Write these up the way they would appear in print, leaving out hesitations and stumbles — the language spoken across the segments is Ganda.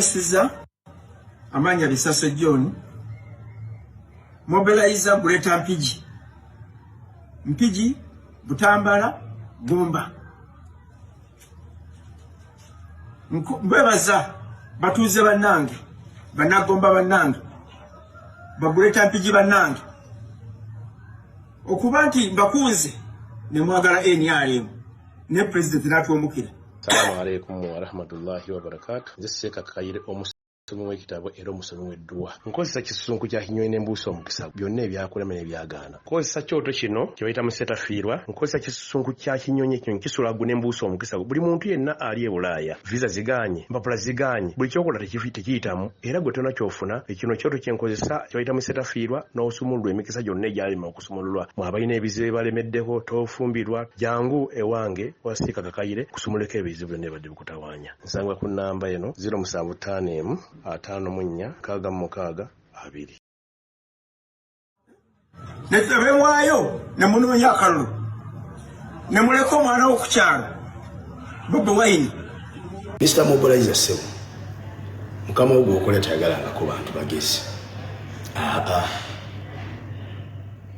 Mbalamusiza amaanya Bisaso John, mobilizer Greater Mpigi, Mpigi, Butambala, Gomba. Mbebaza batuuze bannange, bannagomba bannange, baguleta Mpigi bannange, okuba nti mbakunze ne mwagala NRM ne pulezidenti n'atwomukira. Salamu alaikum warahmatullahi wabarakatu. Nze Seeka Kakayire, omusomi w'ekitabo era omusomi w'edduwa. Nkozesa kisusunku kya kinyonyi n'embuusa omukisa byonna ebyakulema n'ebyagaana. Nkozesa kyoto kino kye bayita musetafiirwa. Nkozesa kisusunku kya kinyonyi, ekinyonyi kisula ggu n'embuusa omukisa. Buli muntu yenna ali e Bulaaya, visa zigaanye, empapula zigaanye, buli kyokola tekiyitamu, era gwe tolina ky'ofuna. Kino kyoto kye nkozesa kye bayita musetafiirwa, n'osumululwa emikisa gyonna egyalema okusumululwa. Mwe abalina ebizibu ebibalemeddeko, tofumbirwa, jangu ewange wa Seeka Kakayire kusumuleko ebizibu byonna ebibadde bikutawaanya. Nsangibwa ku nnamba eno 075 54 66 2. Nebewaayo ne munoonya akalulu ne muleka omwana wo ku kyalo Bobi Wine. Mr. Mobilizer ssebo, mukama wo gwokola tayagalangako bantu bagezi. Aa,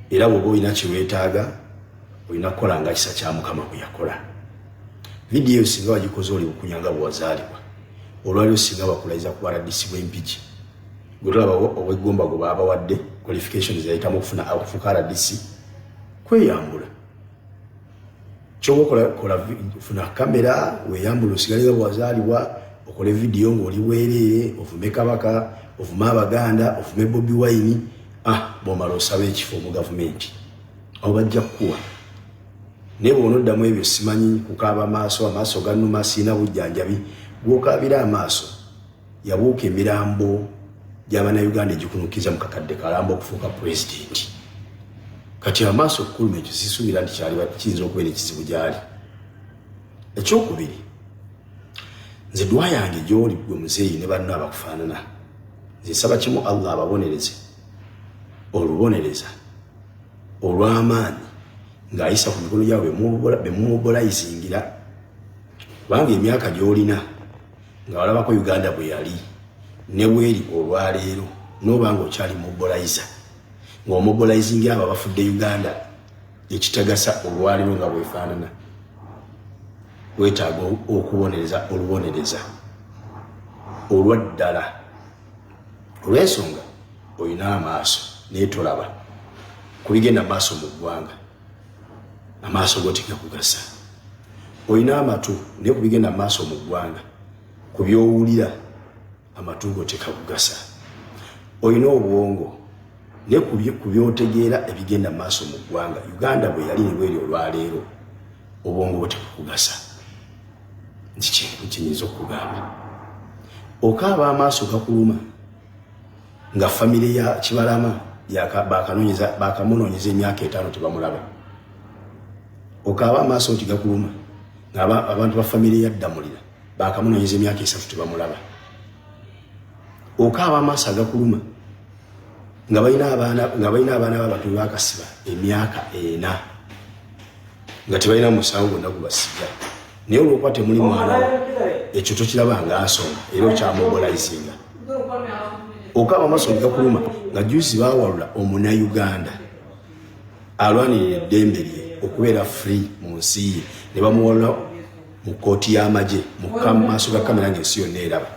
era bw'oba olina kye weetaaga, olina kukola nga kisa kya Mukama bwe yakola. Vidiyo eyo singa wagikoze oli bukunya nga bwe wazaalibwa, olwaliwo singa bakulayiza ku RDC bw'Empigi. Gwe tolaba ow'eggomba gwe baabawadde qualifications yayitamu okufuna okufuuka RDC, kweyambula. Kyoba okola, kola, funa kamera weeyambula osigale nga bwewazaalibwa, okole vidiyo ng'oli bwereere, ovume Kabaka, ovume Abaganda, ovume Bobi Wine. Ah, bw'omala osaba ekifo mu gavumenti, awo bajja kukuwa. Naye bw'onoddamu ebyo simanyi kukaaba maaso, amaaso gannuma, siina bujjanjabi, gw'okaabira amaaso yabuuka emirambo gy'Abannayuganda egikunukkiriza mu kakadde kalamba okufuuka pulezidenti. Kati amaaso okukuluma, ekyo sisuubira nti kyaliba kiyinza okubeera ekizibu gy'ali. Ekyokubiri, nze dwa yange gy'oli gwe muzeeyi ne banno abakufaanana, nze nsaba kimu, Allah ababonereze olubonereza olw'amaanyi ng'ayisa ku mikono gyabwe bemumobilizingira, kubanga emyaka gy'olina nga walabako Uganda bwe yali ne bweri olwaleero, n'oba nga okyali mobilizer ng'omobilizingira abo abafudde Uganda ekitagasa olwaleero nga bwefaanana, weetaaga okubonereza olubonereza olwaddala, olw'ensonga olina amaaso naye tolaba ku bigenda maaso mu ggwanga, amaaso go tegakugasa. Olina amatu naye ku bigenda maaso mu ggwanga, ku byowulira, amatu go tekakugasa. Olina obwongo naye ku byotegeera ebigenda maaso mu ggwanga, Uganda bwe yali ne bweri olwaleero, obwongo bwo tekukugasa. Nti kintu kiyinza okugamba okaaba amaaso gakuluma nga famire ya Kibalama bakamunoonyeza emyaka 5 tebamulaba. Okaaba amaaso nti gakuluma nga abantu ba famire ya Ddamulira bakamunoonyeza emyaka 3 tebamulaba. Okaaba amaaso agakuluma nga balina abaana, nga balina abaana babantu bakasiba emyaka 4 nga tebalina musango gwonna gubasibya, naye olwokuba temuli mwana wo ekyo tokiraba nga nsonga era okyamobilizinga. Okaaba amaaso gakuluma nga juzi bawalula Omunayuganda alwanirira eddembe lye okubeera free mu nsi ye, ne bamuwalula mu kkooti y'amagye mu maaso ga kamera ng'ensi yonna eraba,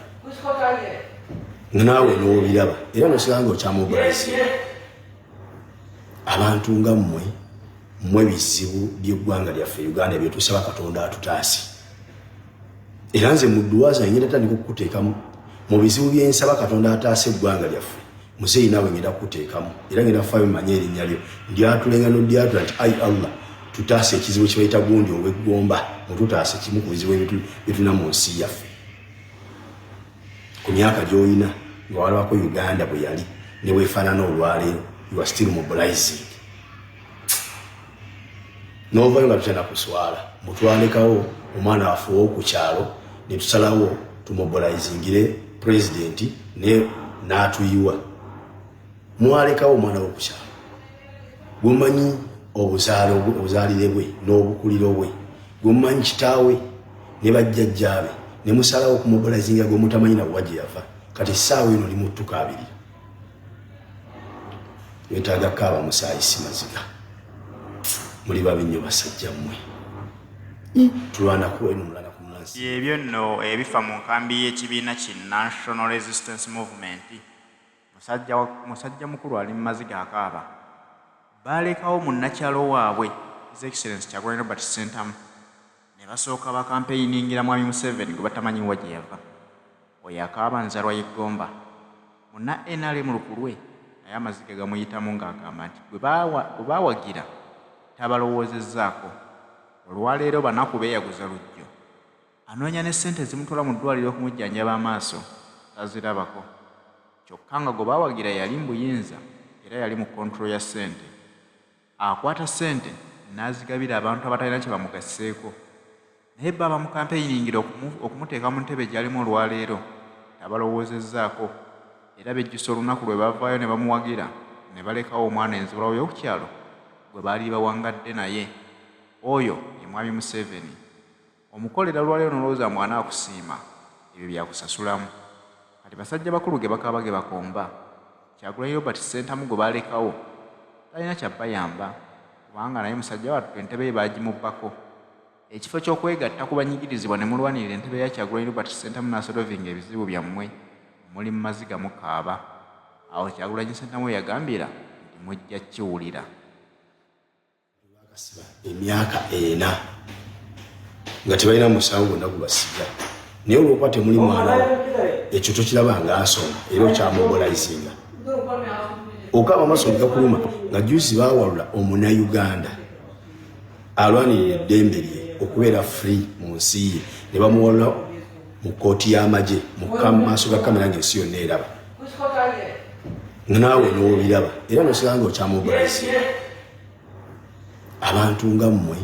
nga naawe n'obiraba era nosigala nga okyamobilizinga. Abantu nga mmwe, mmwe bizibu by'eggwanga lyaffe Uganda byetusaba Katonda atutaase. Era nze mu dduwa zange ngenda tandika okukuteekamu mu bizibu byensaba Katonda ataase eggwanga lyaffe. Muzeeyi, naawe ngenda kukuteekamu era ngenda kufaayo manye erinnya lyo ndyatulenga nodyatula nti, "Ayi Allah, tutaase ekizibu kibayita gundi ow'eggomba, mututaase kimu ku bizibu byetulina mu nsi yaffe." Ku myaka gy'olina nga walabako Uganda bwe yali ne bwefaanana olwaleero, you are still mobilizing. N'ovayo nga tutyana kuswala, mutwalekawo omwana waffe ow'oku kyalo ne tusalawo tumobilizingire pulezidenti ne n'atuyiwa. Mwalekawo omwana w'oku kyalo gwemumanyi obuzaalire bwe n'obukuliro bwe, gwemumanyi kitaawe ne bajjajjaabe. Ne musalawo okumobilizinga gwe mutamanyi na wa gye yava. Kati essaawa eno oli mutukaabirira, wetaaga kaaba musaayi si maziga. Muli babi nnyo basajja mmwe. Tulwana ku eno mulwana ku mulansi. Byebyo nno ebifa mu nkambi y'ekibiina ki National Resistance Movement. Musajja, musajja mukulu ali mu maziga akaaba. Baalekawo munnakyalo waabwe His Excellency Kyagulanyi Robert Ssentamu ne basooka bakampeyinningira Mwami Museveni gwe batamanyi wa gye yava. Oyo akaaba nzalwa y'e Gomba. Munna nrm lukulwe naye amaziga gamuyitamu ng'agamba nti gwe baawagira tabalowoozezzaako. Olwaleero banaku beeyaguza lujjo. Anoonya ne ssente ezimutwala mu ddwaaliro okumujjanjaba amaaso tazirabako. Kyokka nga gwe baawagira yali mu buyinza era yali mu control ya ssente. Akwata ssente n'azigabira abantu abatalina kye bamugasseeko. Naye bo abamukampeyiningira okumuteeka mu ntebe gy'alimu olwaleero tabalowoozezzaako era bejjusa olunaku lwe bavaayo ne bamuwagira ne balekawo omwana enzibulawo y'oku kyalo gwe baali bawangadde naye. Oyo ye Mwami Museveni. Omukolera olwaleero n'olowooza mbu anaakusiima, ebyo byakusasulamu. Kati basajja bakulu ge bakaaba ge bakomba. Kyagulanyi Robert Ssentamu gwe baalekawo talina kya bayamba kubanga naye musajja wattu entebe ye baagimubbako. Ekifo ky'okwegatta ku banyigirizibwa ne mulwanirira entebe ya Kyagulanyi Robert Ssentamu n'asolovinga ebizibu byammwe, muli mu maziga mukaaba. Awo Kyagulanyi Ssentamu we yagambira nti mujja kiwulira. Bakasiba emyaka ena nga tebalina musango gwonna gubasibya, naye olwokuba temuli mwana wo ekyo tokiraba nga nsonga era okyamobilizinga okaba amaaso negakuluma nga juzi bawalula omunauganda alwanirira eddembe lye okubeera free mu nsi ye ne bamuwalula mu kkooti y'amagye mu maaso ga kamera ng'ensi yonna eraba nga naawe n'obiraba era nosigala nga okyamobilizinga. Abantu nga mmwe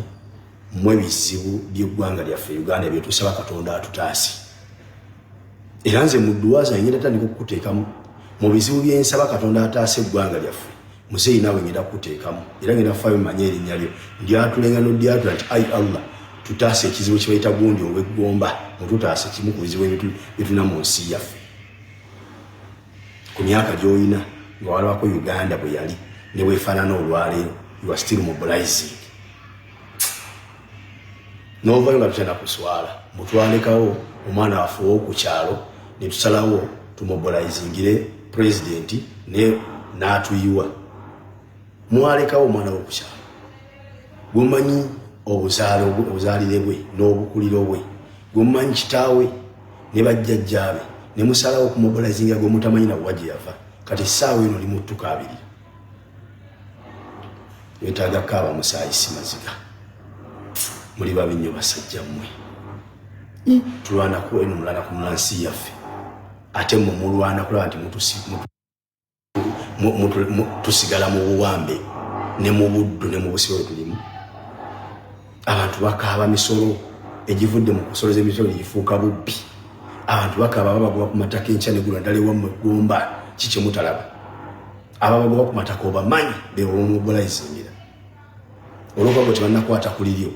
mmwe bizibu by'eggwanga lyaffe Uganda byetusaba Katonda atutaase. Era nze mu dduwa zange ngenda tandika okukuteekamu mu bizibu byensaba Katonda ataase eggwanga lyaffe. Muzeeyi naawe ngenda kukuteekamu era ngenda kufaayo manye erinnya lyo ndyatulenga n'odyatula nti ayi Allah tutaase ekizibu kye bayita gundi ow'eggomba, mututaase kimu ku bizibu byetulina mu nsi yaffe. Ku myaka gy'olina nga walabako Uganda bwe yali ne bwefaanana olwaleero, you are still mobilizing n'ovayo nga tutya nakuswala mutwalekawo omwana waffe ow'oku kyalo ne tusalawo tumobilizingire pulezidenti ne n'atuyiwa. Mwalekawo omwana w'oku kyalo gwemumanyi obuzaalire bwe n'obukuliro bwe, gwemumanyi kitaawe ne bajjajjaabe, ne musalawo okumobilizinga gwe mutamanyi na wa gye yava. Kati essaawa eno oli mutukaabirira, wetaaga kaaba musaayi si maziga. Muli babi nnyo basajja mmwe. Tulwana ku eno mulwana ku nsi yaffe, ate mmwe mulwana kulaba nti tusigala mu buwambe ne mu buddu ne mu busibe bwe tulimu. Abantu bakaaba misolo egivudde mu kusoloza emisolo negifuuka bubbi. Abantu bakaaba babagoba ku mataka enkya negula ddala ewammwe Ggomba. Kiki mutalaba? Ababagoba ku mataka obamanyi, bebamobilizingira olwokuba gwe tebannakwata ku liryo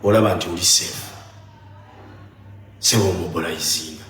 olaba nti oli safe, sebo omobilizinga.